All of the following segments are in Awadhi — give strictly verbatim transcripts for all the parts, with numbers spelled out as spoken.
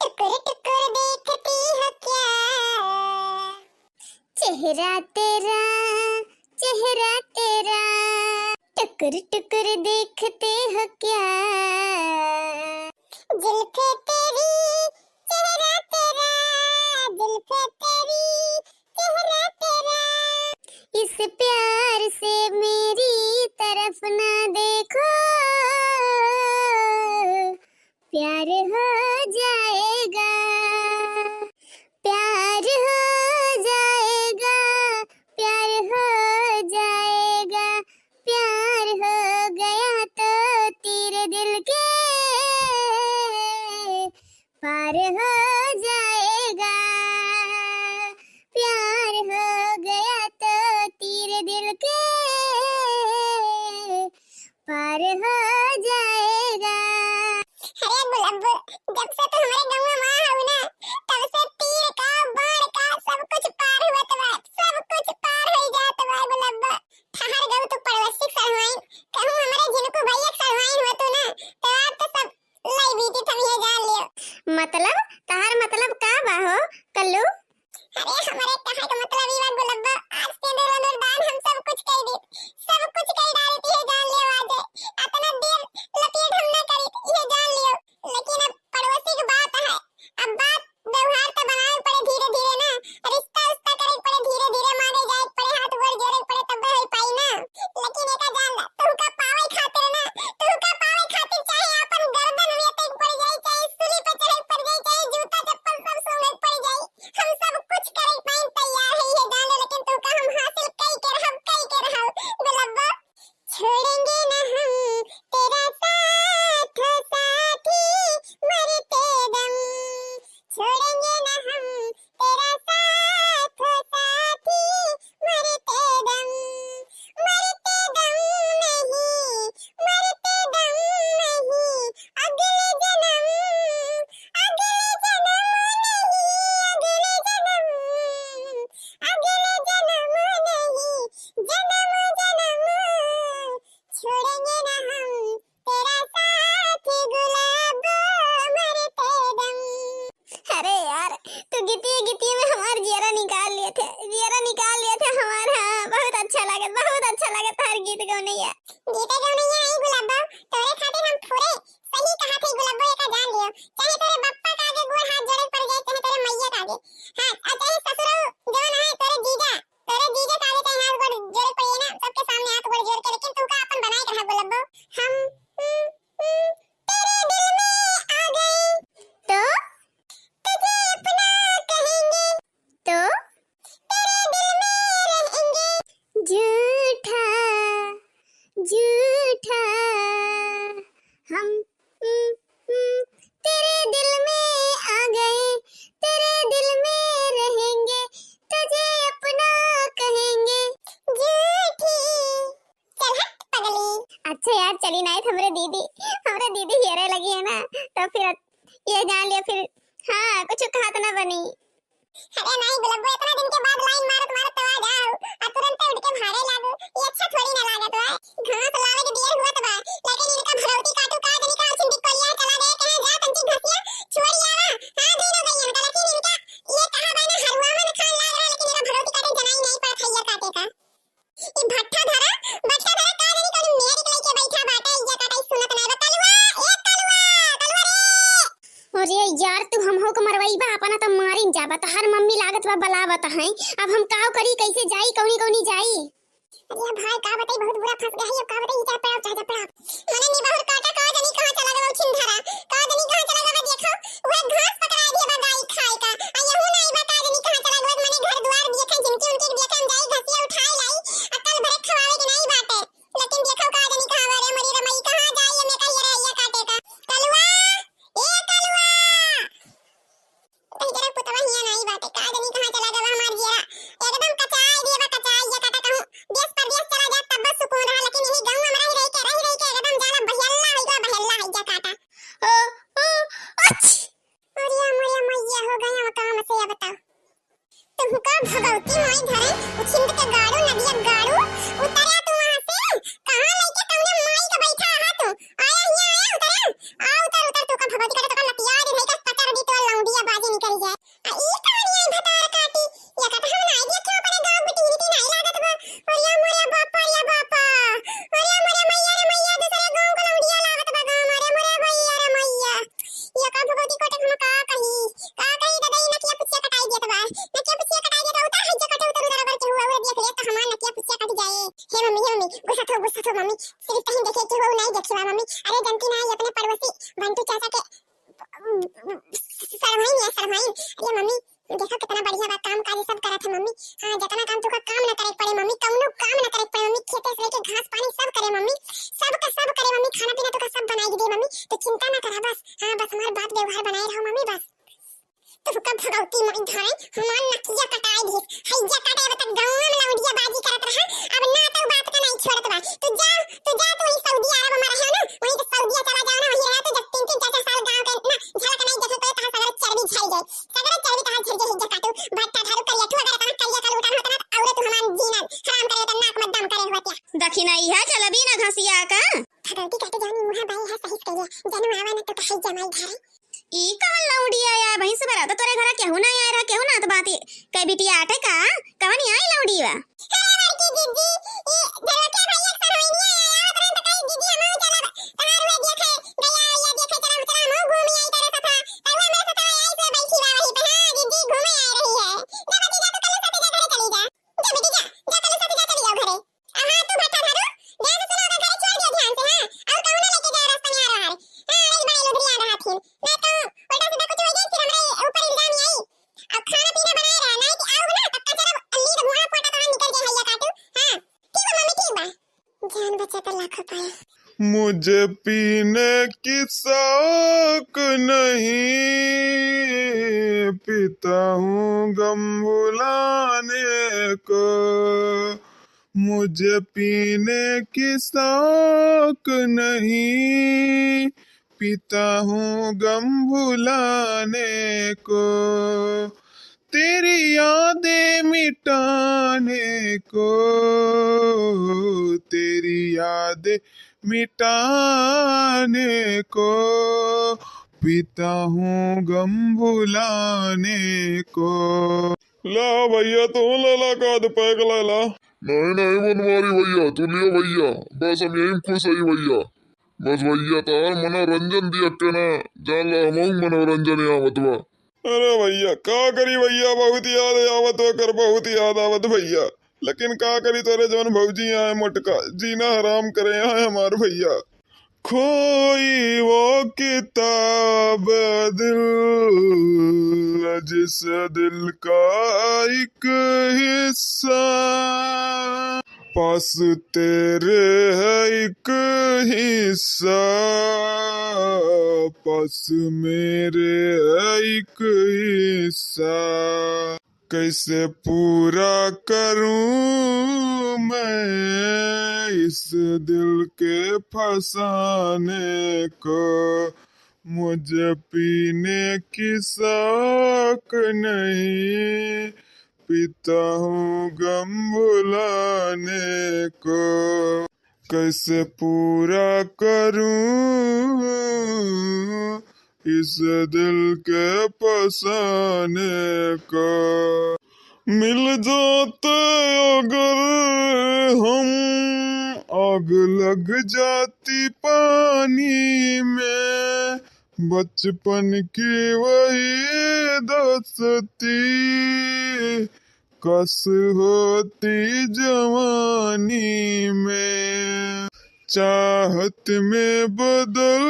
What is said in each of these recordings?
टुकुर टुकुर देखती हो क्या? चेहरा तेरा, चेहरा तेरा, टुकुर टुकुर देखते हो क्या? जुल्फे तेरी, चेहरा तेरा, जुल्फे तेरी, चेहरा तेरा। इस प्यार से मेरी तरफ ना देखो, प्यार हो जाएगा, प्यार हो जाएगा, प्यार हो जाएगा, प्यार हो गया तो तेरे दिल के पार हो जाएगा, प्यार हो गया तो तेरे दिल के पार हो जाएगा। अरे गुलब्बो, जब से तू हमरे गौवा मा हऊ ना, तब से तीर का, बाण का, सब कुछ पार होत बा, सब कुछ पार होई जात बा गुलब्बो। ठहर गऊ तू पड़ोसी के सड़वाइन, कहूँ हमरे झिनकू भैया के सड़वाइन होतू ना, तो आज तो सब लई बीती थम ये जान लियो। मतलब? तहार मतलब का बा हो, कल्लू? अरे, हमरे कहे के मतलब ई बा गुलब्बो, आज से दूर अनुर दान हम सब कुछ कई दी, सब कुछ कई डाली थी, ये जान लियो आज। अतना देर लपेट हम ना करी, ये जान लियो। लेकिन अब पड़ोसी की बात है, अब बात व्यवहार तो बनावे पड़े धीरे धीरे ना, रिश्ता उश्ता करे पड़े धीरे धीरे, मांगे जाए पड़े, हाथ गोड़ जोड़े पड़े, तब होई पाई ना। लेकिन एका जान ला, तुमका पावे खातिर ना, तुमका पावे खातिर चाहे अपन गर्दन में टेक पड़ जाए, चाहे सूली पे चढ़े पड़ जाए, चाहे जूता चप्पल सब सूंघे पड़ जाए, हम सब कुछ करे पाइन तैयार है, ये जान लो, लेकिन तुमका हम हासिल कई के रहब, कई के रहब, गुलब्बो। छोड़ेंगे ना हम तेरा साथ, ओ साथी, मरते दम। छोड़ेंगे ना हम तेरा साथ, ओ साथी, मरते दम। मरते दम नहीं, मरते दम नहीं, अगले जन्म, अगले जन्म नहीं, अगले जन्म, अगले जन्म नहीं, जन्म जन्म छोड़ेंगे ना हम तेरा साथ गुलाबो मरते दम। अरे यार, तू गीतिये गीतिये में हमार जियरा निकाल लिए थे, जियरा निकाल लिए थे हमार। हाँ, बहुत अच्छा लागत, बहुत अच्छा लागत हर गीत गौनैया। गीत गौनैया आई गुलाबो, तोरे खातिर हम पूरे सही कहा थे गुलाबो, एका जान लियो। चाहे तोरे बप्पा का आगे गोड़ हाथ जोड़े पड़ जाए, चाहे तोरे मैया का आगे। हाँ, और चाहे ससुरो जवन है तोरे जीजा, तोरे जीजा का आगे चाहे हाथ गोड़ जोड़े पड़े ना, सबके सामने हाथ गोड़ जोड़ के, लेकिन तू का अपन बनाए के रहा गुलब्बो। हम, हम्म, हम्म, तेरे दिल में आ गए तो तुझे अपना कहेंगे, तो तेरे दिल में रहेंगे। झूठा, झूठा, हम हम्म, हम्म, तेरे दिल में आ गए, तेरे दिल में रहेंगे, तुझे अपना कहेंगे। झूठी। चल हट पगली। अच्छा यार, चली ना, हमरे दीदी, हमरे दीदी हियरे लगी है ना, तो फिर ये जान लिया, फिर हाँ, कुछ कहत ना बनी। अरे नाहीं गुलब्बो, इतना दिन के बाद लाइन मारत मारत तो आ जाओ, आ तुरंते उठ के भागे लागो, ये अच्छा थोड़ी ना लागत बा। घास लावे के देर हुआ तो बा, लेकिन इनका भरौती काटू का जनी कहाँ छिन बिक्कोलिया चला गए, कहे जा तंची घसिया छोड़ आवा। हाँ, दिन हो गई इनका, लेकिन इनका ये कहा बा ना हरुआ मन खान लाग रहा, लेकिन इनका भरौती काटे जनाई नहीं पड़त है ये काटे का। ई भट्ठा धरा, भट्ठा धरा, का जानी कौन मेरी के लइके बैठा बाटे, इज्जा काटा ई सुनत नाय बा। कलुआ, ए कलुआ, कलुआ रे। अरे यार, तू हमहू के मरवई बा, अपना तो मारिन जाबा, तोहार मम्मी लागत बा बलावत हैं। अब हम काव करी, कैसे जाई, कौनी कौनी जाई? अरे भाई, का बताई, बहुत बुरा फंस गया है, अब का बताई, ई चाहे पड़ा, चाहे जा पड़ा। मने निबहुर काटा, का जानी कहाँ चला गवा छिन धरा, का जानी कहाँ चला गवा, देखो, वह घास पकड़ा दिया बा गाय खाए का, आ यहू नहीं बा, का जानी कहाँ चला गवा, मने घर द्वार देखे, जिनकी उनकी देखे, हम जाई घसिया उठाए लाई, आ कल भरे खवावे के नहीं बाटे। लेकिन देखो का जनी कहाँ बारे मरी रमई, कहाँ जाई हमें कहिए रे अइया काटे का। कलुआ, ए कलुआ। कहीं करे पुतवा हिया नहीं बाटे, का जनी कहाँ चला गवा हमार जियरा। एकदम कचाई दिए बा, कचाई ये काटा कहूँ। देश परदेश चला जा तब बस सुकून रहा, लेकिन यही गाँव में रह रह के, रह रह के एकदम जाला बहियल्ला हो गया, बहियल्ला हो गया काटा। ओ, ओ, अच्छ। अरे मोरे मैया हो गया वो काम से, अब बताओ। तुमका भगवती माई धरे, उछिंद के गाड़ू, नदिया गाड़ू, उतरे तू वहाँ से। कहाँ लइके कौने माई के बैठा रहा तू? आया हिया आया, उतरे। आ उतर, उतर, तू का भगवती करे, तो का लतिया दे, नहीं का पचार दी तो सिर्फ तहीं देखे कि हो नहीं देखी बा मम्मी। अरे जनती ना, ये अपने पड़ोसी बंटू चाचा के सड़वाइन है, सड़वाइन। अरे मम्मी, देखो कितना बढ़िया बा, काम काज सब करत है मम्मी। हाँ, जितना काम तुका काम ना करे पड़े मम्मी, कौनो काम ना करे पड़े मम्मी, खेते से लेके घास पानी सब करे मम्मी, सब का सब करे मम्मी, खाना पीना तुका सब बनाई के दे मम्मी, तो चिंता ना करा बस। हाँ, बस हमार बात व्यवहार बनाए रहो मम्मी, बस। तुका भगवती माई धारे, हमार नकिया कटाए दिस, हैया काटे अब तक गाँव में लौंडिया बाजी करत रहा, अब ना तो बात का नहीं छोड़त बा। तू जा, तू जा, तू वहीं सऊदी अरब में रहे ना, वहीं तो सऊदिया चला जाओ ना, वहीं रहा तो जब तीन तीन चार चार साल गाँव के ना झलक नहीं देखे कोई, तहाँ सगरे चर्बी झड़ जाए, सगरे चर्बी तहाँ झड़ जाए, हैया काटू, भट्टा धारू करिया, तू अगर इतना करिया का लूटन होता ना, तो औरत हमार जीना हराम करे होता, नाक में दम करे होता। दखिना इहा चलबी ना घसिया का। भगवती काटे जानी मुहा बाई है सही करिया, जनू आवा ना तो कहे जमाई धारे। ई कवन लौंडिया आया? भैंस बरा तो तोरे घरा केहू ना आया रहा, केहू ना तो बाती। कै बिटिया आटे का? कवन आई लौंडिया? अरे बड़की दीदी, ई ढोलकिया भैया के सरोइनिया आया, आवत रहे तो कही, "दीदी, हमहू चलब, तहार हुए देखे, गया, या देखे, चला, चला, हमहू घूमी आई तोरे साथा।" तब हमरे साथा आई से बैठी बा वहीं पे, "हाँ, दीदी, घूमे आई रही है।" जा बची, जा, तू कल्लू साथे जा, घरे चली जा। जा बेटी, जा, जा, कल्लू साथे जा, चली जाओ घरे। हाँ, तू भट्टा धारू, ध्यान से सुनो, ओकर घरे छोड़ दियो ध्यान से, हाँ? और कहूँ ना लेके जाए रास्ता में आ रहा है। हाँ, आई बड़े लुधरिया रहा थी। नहीं तो उल्टा सीधा कुछ हो जाए, फिर हमरे ऊपर इल्जाम ही आई। अब खाना पीना बनाए रहा, नहीं कि आओ ना, तब का चलो, लीड मुआ पोटा तो निकल जाए, हैया काटू। हाँ, ठीक बा मम्मी, ठीक बा। जान बचा तो लाखों पाया। मुझे पीने की शौक नहीं, पीता हूँ गम भुलाने को। मुझे पीने की शौक नहीं, पीता हूँ गम भुलाने को। तेरी यादें मिटाने को, तेरी यादें मिटाने को, पीता हूँ गम भुलाने को। ला भैया, तू ले ला, का दे पैक ले ला। नहीं, नहीं बनवारी भैया, तू लियो भैया, बस हम यहीं खुश हई भैया। बस भैया, तोहर मनोरंजन दिया के ना, जान ला हमहू मनोरंजन आवत बा। अरे भैया, का करी भैया, बहुत याद आवत ओकर, बहुत याद आवत भैया। लेकिन का करी, तोरे जवन भौजी आए मोटका, जीना हराम करे आए हमार भैया। खोई वो किताब दिल, जिस दिल का एक हिस्सा, पास तेरे है एक हिस्सा, पास मेरे है एक हिस्सा। कैसे पूरा करूं मैं इस दिल के फसाने को, मुझे पीने की शौक नहीं, पीता हूँ गम भुलाने को। कैसे पूरा करूं इस दिल के फसाने को। मिल जाते अगर हम, आग लग जाती पानी में, बचपन की वही दोस्ती, कस होती जवानी में। चाहत में बदल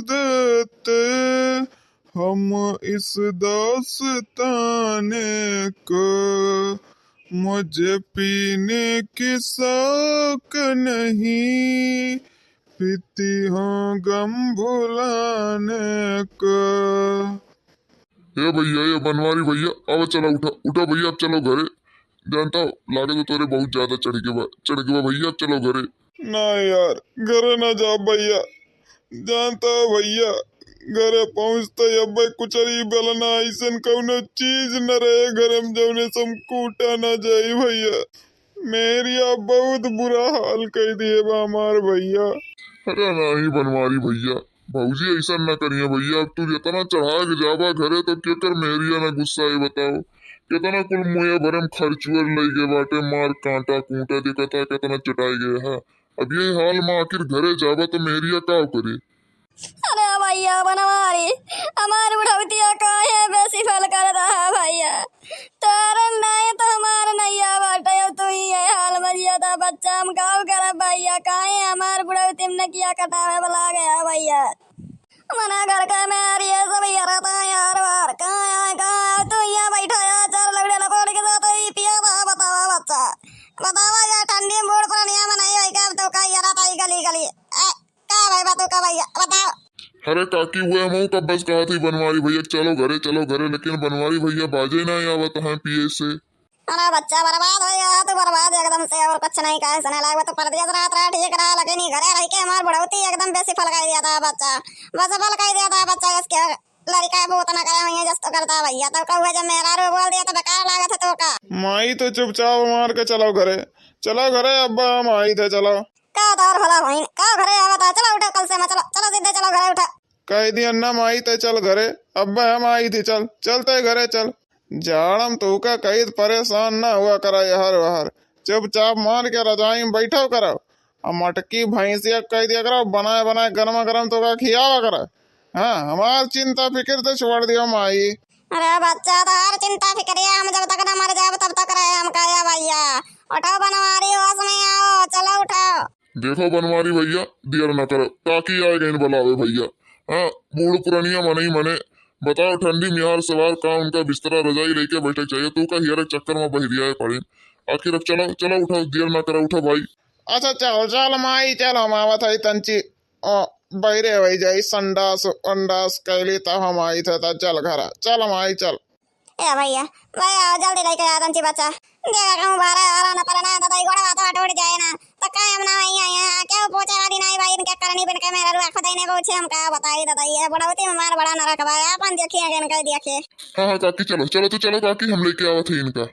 देते हम इस दास्ताने को, मुझे पीने की शौक नहीं, पीती हूँ गम भुलाने को। ए भैया, ए बनवारी भैया, अब चला उठा, उठा भैया, अब चलो घरे। जानता हो, लागे तो तोरे बहुत ज्यादा चढ़ के बा, चढ़ के बा भैया, अब चलो घरे। ना यार, घरे ना जा भैया, जानता हो भैया, घरे पहुँचते अब्बे कुचरी बेलना ऐसन कौनो चीज न रहे घरे में जौने से हम कूटा ना जाई भैया। मेहरिया बहुत बुरा हाल कई दिए बा हमार भैया। अरे नहीं बनवारी भैया, भौजी ऐसा ना करिए भैया। अब तू जितना चढ़ा के जाबा घरे तो केकर मेहरिया ना गुस्सा है बताओ। कितना कुल मुँहे भरे में खरचुअर लई गए बाटे, मार कांटा कूटा देखता कितना चटाई गए है। अब ये हाल में आखिर घरे जाबा तो मेहरिया का करी? अरे भैया बनवारी, हमार बुढ़ौतिया काहे बेसी फल कर रहा भैया? तोरे नाई तो हमार नैया बाटे, अब तू ही ये हाल में जिया था बच्चा, हम का करब भैया? काहे हमार अरे काकी, उहे हमहू कब्बे से कहत ही बनवारी भइया, चलो घरे, चलो घरे, लेकिन बनवारी भइया बाजे नाहीं आवत हैं पिए से। अरे बच्चा, बर्बाद होइ गया तू, बर्बाद एकदम से, और कुछ नहीं कहे सुने लायक। तू परदेस रहत रहा ठीक रहा, लेकिन ई घरे रहिके हमार बुढ़ौती एकदम बेसफल कइ दिया था बच्चा, बेसफल कइ दिया था बच्चा। इसके लड़िका बहुत न करे हुइहैं जस तो करता भइया। तब कहुए जब मेहरारू बोल दिया तो बेकार लागत है तोका। माई तो चुपचाप मार के चलो घरे, चलो घरे, अब्बा हम आइत है, चलो। का तोर भला होइन, का घरे आवत है, चलो उठो कल से मैं, चलो, चलो सीधे चलो घरे उठो। कहि दिया ना माई ते चल घरे, अब्बे हम आइत ही, चल, चल ते घरे चल। जाड़म तोका कहित परेशान ना हुआ करा यहर वहर, चुपचाप मार के रजाई में बैठो करो। आ मटकी भैंसिया कहि दिया करो, बनाए बनाए गरमा गरम तोका खियावा करो। हाँ, हमार चिंता फिकिर तो छोड़ दियो माई। अरे बच्चा, तोहार चिंता फिक्रिया हम जब तक न मर जाब तब तक रहे हम कहे भइया। उठो बनवारी, होश में आओ, चलो उठो। देखो बनवारी भइया, देर न करो, काकी आइ गइन बुलावे भइया। हाँ, बूढ़ पुरनिया मनई मने, बताओ ठंडी मियार सवार का उनका बिस्तरा रजाई लइके बैठे चाहिए, तोका हियरे चक्कर में बहिरियाए पड़े। आखिर अब चलो, चलो उठो, देर न करो, उठो भाई। अच्छा चल, चल माई चल, हम आवत है तंची। ओ, बहिरे होइ जाई, संडास, अंडास कइली त हम आइत है, त चल घरा, चल माई चल। ए भइया, भइया, आओ, जल्दी लइके आ तंची बच्चा। देखा कहूँ बारह आला न पड़े ना, तो दई गोड़ा बात टूट जाए ना। तो काहे हम ना वहीं आए हैं, केहू पूछे वाली नाहीं भाई, इनके करनी बिन के मेरा रुआ खुद ही नहीं पूछे, हम का बताई, तो दई है, बुढ़ौती में मार बड़ा नरक बा, अपन देखिए, इनका ही देखिए। हाँ, हाँ, काकी, चलो, चलो, तो चलो, काकी, हम लइके आवत है इनका।